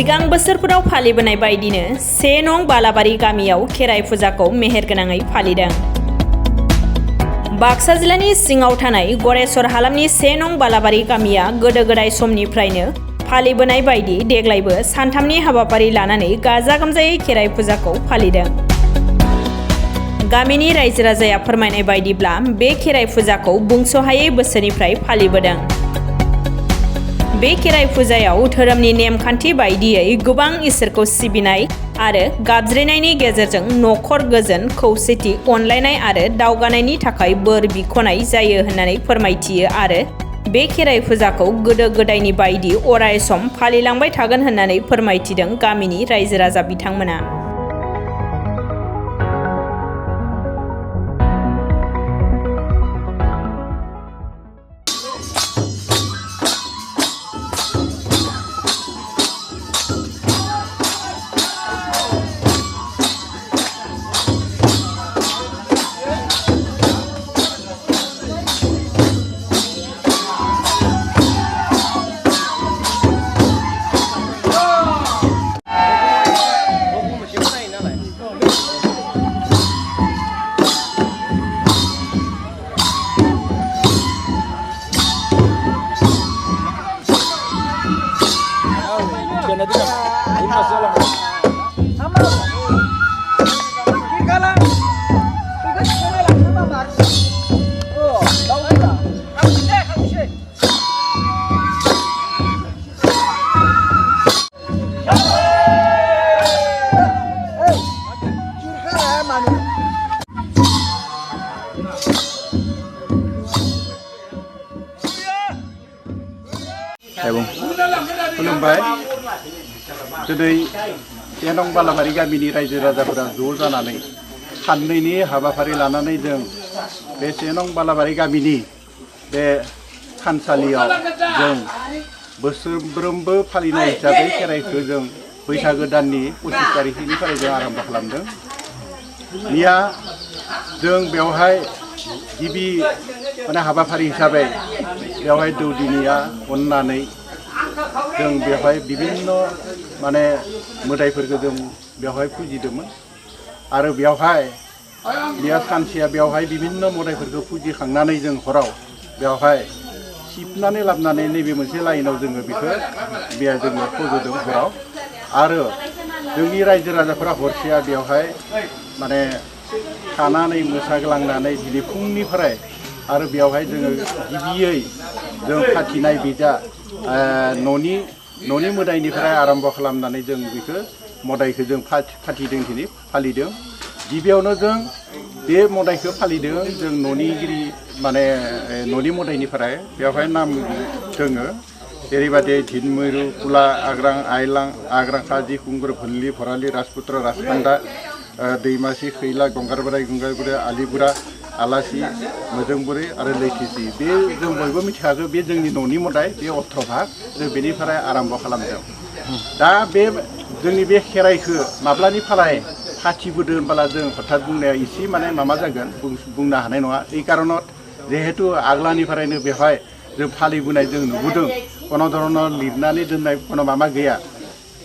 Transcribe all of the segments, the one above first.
सिगां बोसोरफोराव फालिबोनाय बायदिनो 1 नं बालाबारि गामियाव खेराइ फुजाखौ मेहेरगोनाङै फालिदों। बाक्सा जिल्लानि सिङाव थानाय गरेस्वर हालामनि 1 नं बालाबारि गामिया गोदो गोदाय समनिफ्रायनो फालिबोनाय बायदि देग्लायबो सानथामनि हाबाफारि लानानै गाजा गोमजायै खेराइ फुजाखौ फालिदों। गामिनि रायजो राजाया फोरमायनाय बायदिब्ला बे खेराइ फुजाखौ बुंस'हायै बोसोरनिफ्राय फालिबोदों। बे खेराइ फुजायाव धोरोमनि नेमखान्थि बायदियै गोबां इसोरखौ सिबिनाय आरो गाबज्रिनायनि गेजेरजों नखर गोजोन, खौसेथि, अनलायनाय आरो दावगानायनि थाखाय बोर बिख'नाय जायो होननानै फोरमायथियो आरो बे खेराइ फुजाखौ गोदो गोदायनि बायदि अराय सम फालिलांबाय थागोन होननानै फोरमायथिदों गामिनि रायजो राजा बिथांमोना। खुलुमबाय। दिनै 1 नं बालाबारि गामिनि रायजो राजाफोरा ज' जानानै साननैनि हाबाफारि लानानै जों बे 1 नं बालाबारि गामिनि बे थानसालियाव जों बोसोरफ्रोमबो फालिनाय हिसाबै खेराइखौ जों बैसागो दाननि 25 तारिखनिफ्राय जों आरम्भ खालामदों। मैया जों बेवहाय गिबि हाबाफारि हिसाबै बेवहाय दौदिनिया अननानै जों बेवहाय बिभिन्न मोदाइफोरखौ जों बेवहाय फुजिदोंमोन आरो बेवहाय मैया सानसेया बेवहाय बिभिन्न मोदाइफोरखौ फुजिखांनानै जों हराव बेवहाय सिबनानै लाबोनानै नैबे मोनसे लाइनाव जोङो बेखौ बेया जोङो फज'दों हराव आरो जोंनि रायजो राजाफोरा हरसेया बेवहाय थानानै मोसाग्लांनानै दिनै फुंनिफ्राय आरो बेवहाय जोङो गिबियै जों फाथिनाय बिजा न'नि मोदाइनिफ्राय आरम्भ खालामनानै जों बेखौ मोदाइखौ जों फाथिदों दिनै फालिदों। गिबियावनो जों बे मोदाइखौ फालिदों जों न'नि मोदाइनिफ्राय बेवहाय नाम दोङो जेरैबायदि झिनमयरु, कुला, आग्रां, आइलां, आग्रां खाजि, खुंगुर, भनलि, भरालि, राजपुत्र, राजखान्दा, दैमासि, खैला, गंगार बोराइ, आलिबुरा, आलासि, मोजोंबुरै आरो लैथिसि। बे जों बयबो मिथिखागौ बे जोंनि न'नि मोदाइ, बे 18 भाग जों बेनिफ्राय आरम्भ खालामदों। दा बे जोंनि बे खेराइखौ माब्लानिफ्राय फाथिबोदों होनब्ला जों हथात बुंनाया एसे माबा जागोन, बुंनो हानाय नङा। এই কাৰণত जिहेतु आग्लानिफ्रायनो बेवहाय जों फालिबोनाय जों नुबोदों, কোনো ধৰণৰ लिरनानै दोननाय কোনো माबा गैया।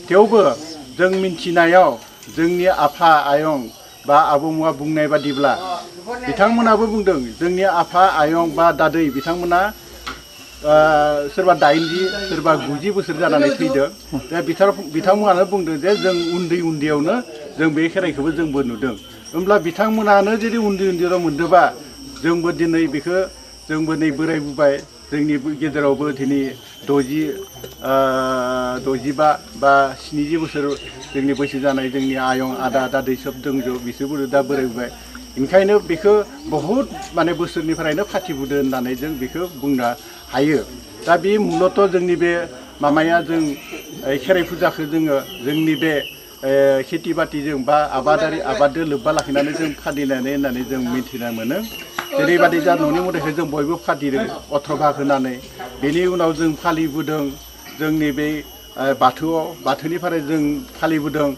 थेवबो जों मिन्थिनायाव जोंनि आफा आयं बा आबौमोना बुंनाय बादिब्ला बिथांमोनाबो बुंदों जोंनि आफा आयं बा दादै बिथांमोना सोरबा 80 सोरबा 90 बोसोर जानानै थैदों। दा बिथांमोनानो बुंदों जे जों उन्दैयावनो जों बे खेराइखौबो जोंबो नुदों। होमब्ला बिथांमोनानो जुदि उन्दैयाव मोनदोंबा जोंबो दिनै बेखौ जोंबो नै बोरायबोबाय, जोंनि गेजेरावबो दिनै 65 बा 70 बोसोर जोंनि बैसो जानाय जोंनि आयं आदा दादै सब दंजो, बिसोरबो दा बोरायबोबाय। ओंखायनो बेखौ बहुद बोसोरनिफ्रायनो फाथिबोदों होननानै जों बेखौ बुंनो हायो। दा बे मूलत जोंनि बे माबाया जों खेराइ फुजाखौ जोङो जोंनि बे खेथि बाथिजों बा आबादजों लोब्बा लाखिनानै जों फालिनानै होननानै जों मिथिना मोनो। जेरैबायदि जा न'नि मोदाइखौ जों बयबो फालिदों 18 भाग होनानै। बेनि उनाव जों फालिबोदों जोंनि बे बाथौनिफ्राय जों फालिबोदों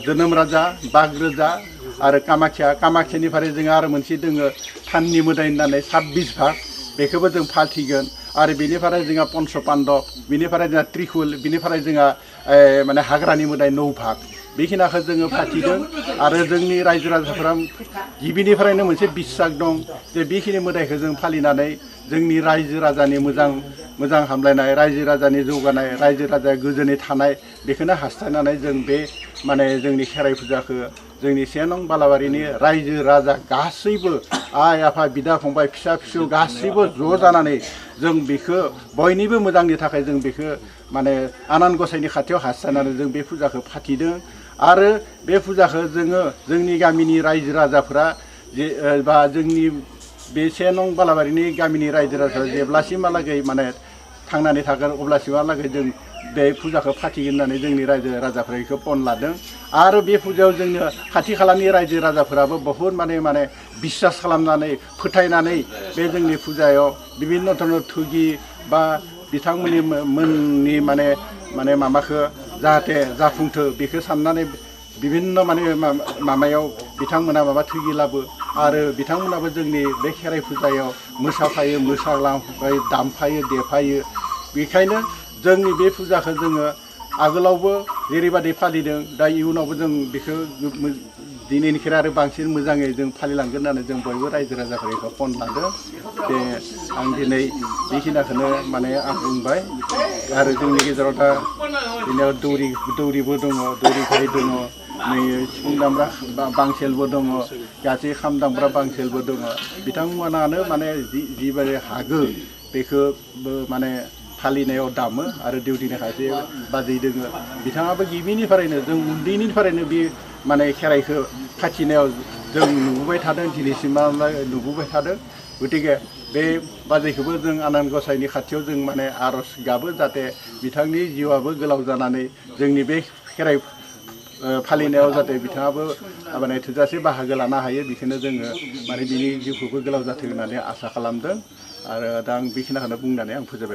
जोनोम राजा, बाग राजा आरो कामाख्यानिफ्राय जों आरो मोनसे दोङो साननि मोदाइ होननानै 26 भाग, बेखौबो जों फालिगोन आरो बेनिफ्राय जोंहा पन्च पान्डब बेनिफ्राय जोंहा त्रिशुल बेनिफ्राय जोंहा माने हाग्रानि मोदाय नौभाग बेखिनिखौ जोङो फाथिदों आरो जोंनि रायजो राजाफोरा गिबिनिफ्रायनो मोनसे बिस्सास दं जे बेखिनि मोदायखौ जों फालिनानै जोंनि रायजो राजानि मोजां हामलायनाय रायजो राजानि जौगानाय रायजो राजाया गोजोनै थानाय बेखौनो हास्थायनानै जों बे माने जोंनि खेराइ फुजाखौ जोंनि 1 नं बालाबारिनि रायजो राजा गासैबो आइ आफा बिदा फंबाय फिसा फिसौ गासैबो ज' जानानै जों बेखौ बयनिबो मोजांनि थाखाय जों बेखौ माने आनान गसाइनि खाथियाव हास्थायनानै जों बे फुजाखौ फाथिदों आरो बे फुजाखौ जोङो जोंनि गामिनि रायजो राजाफोरा बा जोंनि बे 1 नं बालाबारिनि गामिनि रायजो राजाफोरा जेब्लासिमहालागै माने थांनानै थागोन अब्लासिमहालागै जों बे फुजाखौ फाथिगोन होननानै जोंनि रायजो राजाफोरा बेखौ पन लादों आरो बे फुजायाव जोंनो खाथि खालानि रायजो राजाफोराबो बहुद माने बिस्सास खालामनानै फोथायनानै बे जोंनि फुजायाव बिभिन्न धरনের थुगि बा बिथांमोननि माने माबाखौ जाहाथे जाफुंथो बेखौ साननानै बिभिन्न माने माबायाव बिथांमोना माबा थुगिलाबो आरो बिथांमोनाबो जोंनि बे खेराइ फुजायाव मोसाफायो मोसालांफायो दामफायो देफायो बेखायनो जोंनि बे फुजाखौ जोङो आगोलावबो जेरैबादि फालिदों दा इयुनावबो जों बेखौ दिनैनिख्रुइ आरो बांसिन मोजाङै जों फालिलांगोन होननानै जों बयबो रायजो राजाफोरखौ फन लादों जे आं दिनै बेखिनिखौनो माने आं बुंबाय आरो जोंनि गेजेराव दा बिदिनो दौरिबो दङ दौरिखाय दङ नै सिफुं दामग्रा बांसेलबो दङ गासै खाम दामग्रा बांसेलबो दङ बिथांमोनानो माने जिबायदि हागो बेखौ माने फालिनायाव दामो आरो डिउटिनि खायसे बाजै दोङो बिथाङाबो गिबिनिफ्रायनो जों उन्दैनिफ्रायनो बे माने खेराइखौ फाथिनायाव जों नुबोबाय थादों दिनैसिमहालागै नुबोबाय थादों गतिके बे बाजैखौबो जों आनान गसाइनि खाथियाव जों माने आर'ज गाबो जाहाथे बिथांनि जिउआबो गोलाव जानानै जोंनि बे खेराइ फालिनायाव जाहाथे बिथाङाबो माने थोजासे बाहागो लानो हायो बेखौनो जोङो माने बिनि जिउखौबो गोलाव जाथों होननानै आसा खालामदों आरो दा आं बेखिनिखौनो बुंनानै आं फोजोबबाय।